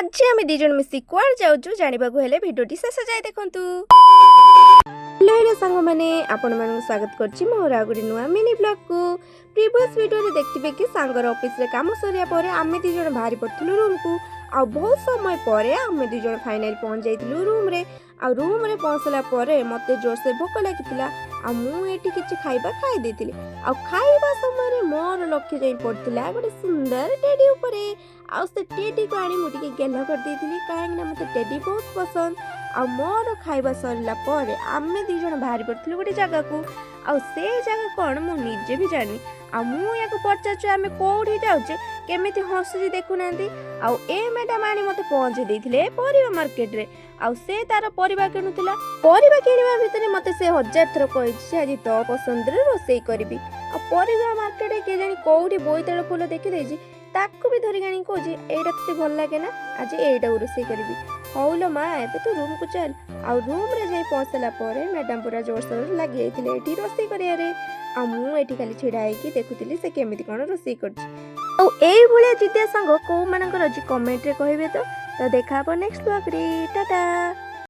ଆଜି ଆମେ ଦି ଜଣ ମିଶି କୁଆଡ଼େ ଯାଉଛୁ, ଜାଣିବାକୁ ହେଲେ ଭିଡ଼ିଓଟି ଶେଷ ଯାଏ ଦେଖନ୍ତୁ। ହ୍ୟାଲୋ ହ୍ୟାଲୋ ସାଙ୍ଗମାନେ, ଆପଣମାନଙ୍କୁ ସ୍ୱାଗତ କରୁଛି ମୋର ଆଉ ଗୋଟେ ନୂଆ ମିନି ବ୍ଲଗ୍କୁ। ପ୍ରିଭିୟସ୍ ଭିଡ଼ିଓରେ ଦେଖିଥିବେ କି ସାଙ୍ଗର ଅଫିସରେ କାମ ସରିବା ପରେ ଆମେ ଦୁଇ ଜଣ ବାହାରି ପଡ଼ିଥିଲୁ ରୁମ୍କୁ। ଆଉ ବହୁତ ସମୟ ପରେ ଆମେ ଦୁଇ ଜଣ ଫାଇନାଲି ପହଞ୍ଚି ଯାଇଥିଲୁ ରୁମ୍ରେ। ଆଉ ରୁମ୍ରେ ପହଞ୍ଚିଲା ପରେ ମୋତେ ଜୋରସେ ଭୋକ ଲାଗିଥିଲା ଆଉ ମୁଁ ଏଠି କିଛି ଖାଇବା ଖାଇ ଦେଇଥିଲି। ଆଉ ଖାଇବା ସମୟରେ ମୋର ଲକ୍ଷ୍ୟ ଯାଇ ପଡ଼ିଥିଲା ଗୋଟେ ସୁନ୍ଦର ଟେଡି ଉପରେ। ଆଉ ସେ ଟେଡିକୁ ଆଣି ମୁଁ ଟିକେ ଗେଲ କରିଦେଇଥିଲି, କାହିଁକିନା ମୋତେ ଟେଡି ବହୁତ ପସନ୍ଦ। ଆଉ ମୋର ଖାଇବା ସରିଲା ପରେ ଆମେ ଦୁଇ ଜଣ ବାହାରି ପଡ଼ିଥିଲୁ ଗୋଟେ ଜାଗାକୁ। ଆଉ ସେ ଜାଗା କ'ଣ, ମୁଁ ନିଜେ ବି ଜାଣିନି। ଆଉ ମୁଁ ୟାକୁ ପଚାରୁଛି, ଆମେ କୋଉଠି ଯାଉଛେ? କେମିତି ହସୁଛି ଦେଖୁନାହାନ୍ତି। ଆଉ ଏ ମ୍ୟାଡ଼ାମ୍ ଆଣି ମୋତେ ପହଞ୍ଚେଇ ଦେଇଥିଲେ ପରିବା ମାର୍କେଟରେ। ଆଉ ସେ ତାର ପରିବା କିଣୁଥିଲା। ପରିବା କିଣିବା ଭିତରେ ମୋତେ ସେ ହଜାର ଥର କହିଛି ଯେ ଆଜି ତୋ ପସନ୍ଦରେ ରୋଷେଇ କରିବି। ଆଉ ପରିବା ମାର୍କେଟରେ କେଜାଣି କୋଉଠି ବୋଇତାଳୁ ଫୁଲ ଦେଖିଦେଇଛି, ତାକୁ ବି ଧରିକି ଆଣିକି କହୁଛି, "ଏଇଟା ତୋତେ ଭଲ ଲାଗେ ନା? ଆଜି ଏଇଟାକୁ ରୋଷେଇ କରିବି।" ହଉ ଲୋ ମା, ଏବେ ତୁ ରୁମ୍କୁ ଚାଲ। ଆଉ ରୁମ୍ରେ ଯାଇ ପହଞ୍ଚିଲା ପରେ ମ୍ୟାଡ଼ାମ୍ ପୁରା ଜୋରସୋରରେ ଲାଗି ଯାଇଥିଲେ ଏଠି ରୋଷେଇ କରିବାରେ। ଆଉ ମୁଁ ଏଠି ଖାଲି ଛିଡ଼ା ହେଇକି ଦେଖୁଥିଲି ସେ କେମିତି କ'ଣ ରୋଷେଇ କରୁଛି। ଆଉ ଏଇଭଳିଆ ଜିଦିଆ ସାଙ୍ଗ କୋଉମାନଙ୍କର ଅଛି, କମେଣ୍ଟରେ କହିବେ। ତ ଦେଖା ହବ ନେକ୍ସଟ ବ୍ଲଗ୍ରେ। ଟାଟା।